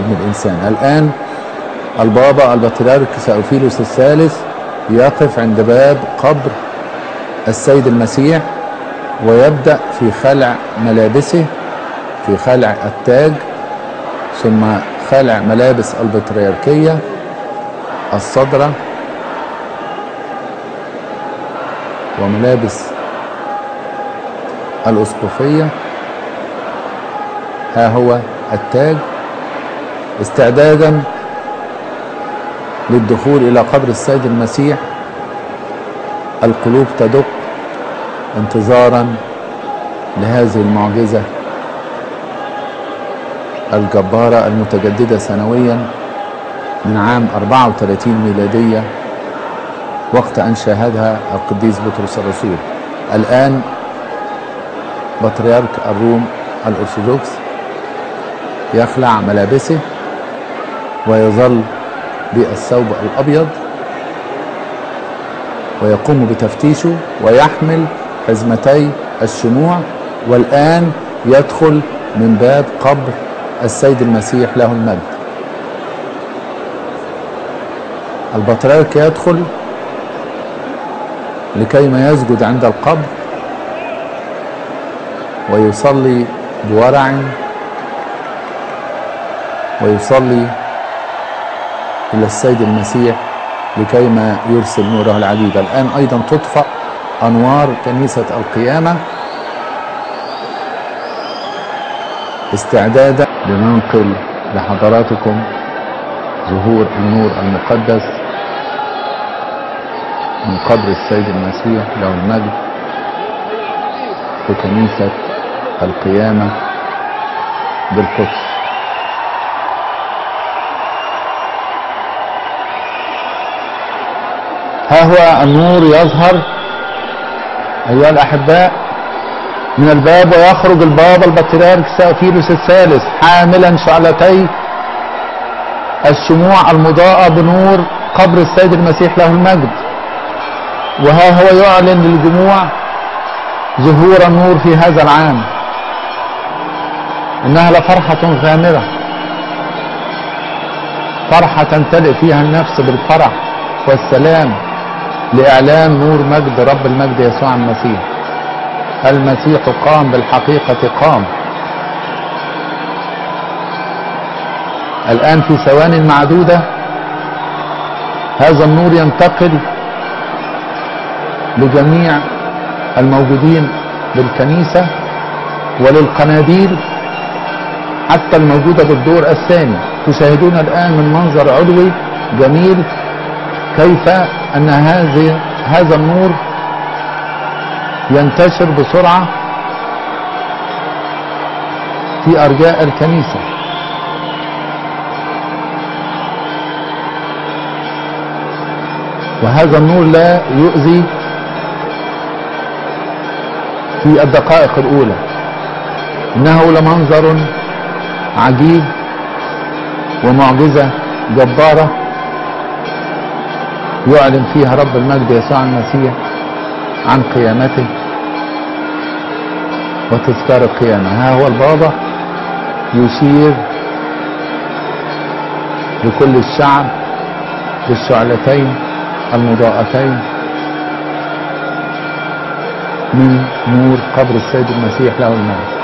ابن الإنسان. الآن البابا البطريرك ثيوفيلوس الثالث يقف عند باب قبر السيد المسيح، ويبدأ في خلع ملابسه، في خلع التاج، ثم خلع ملابس البطريركية الصدرة وملابس الأسقفية. ها هو التاج استعدادا للدخول إلى قبر السيد المسيح. القلوب تدق انتظارا لهذه المعجزة الجبارة المتجددة سنويا من عام 34 ميلادية، وقت أن شاهدها القديس بطرس الرسول. الآن بطريرك الروم الأرثوذكس يخلع ملابسه ويظل بالثوب الأبيض، ويقوم بتفتيشه ويحمل حزمتي الشموع، والآن يدخل من باب قبر السيد المسيح له المجد. البطريرك يدخل لكيما يسجد عند القبر ويصلي بورع، ويصلي إلى السيد المسيح لكيما يرسل نوره العديد. الآن أيضا تطفأ أنوار كنيسة القيامة استعدادا لننقل لحضراتكم ظهور النور المقدس من قبر السيد المسيح له المجد في كنيسة القيامة بالقدس. ها هو النور يظهر أيها الأحباء من الباب، ويخرج البابا البطريرك ثيوفيلوس الثالث حاملا شعلتي الشموع المضاءة بنور قبر السيد المسيح له المجد. وها هو يعلن للجموع ظهور النور في هذا العام. إنها لفرحة غامرة، فرحة تمتلئ فيها النفس بالفرح والسلام لإعلان نور مجد رب المجد يسوع المسيح. المسيح قام، بالحقيقة قام. الآن في ثوان معدودة هذا النور ينتقل لجميع الموجودين بالكنيسة وللقناديل حتى الموجودة بالدور الثاني. تشاهدون الآن من منظر علوي جميل كيف أن هذا النور ينتشر بسرعة في أرجاء الكنيسة. وهذا النور لا يؤذي في الدقائق الأولى. إنه لمنظر عجيب ومعجزة جبارة يعلن فيها رب المجد يسوع المسيح عن قيامته وتذكار القيامة. ها هو البابا يشير لكل الشعب بالشعلتين المضاءتين من نور قبر السيد المسيح له المجد.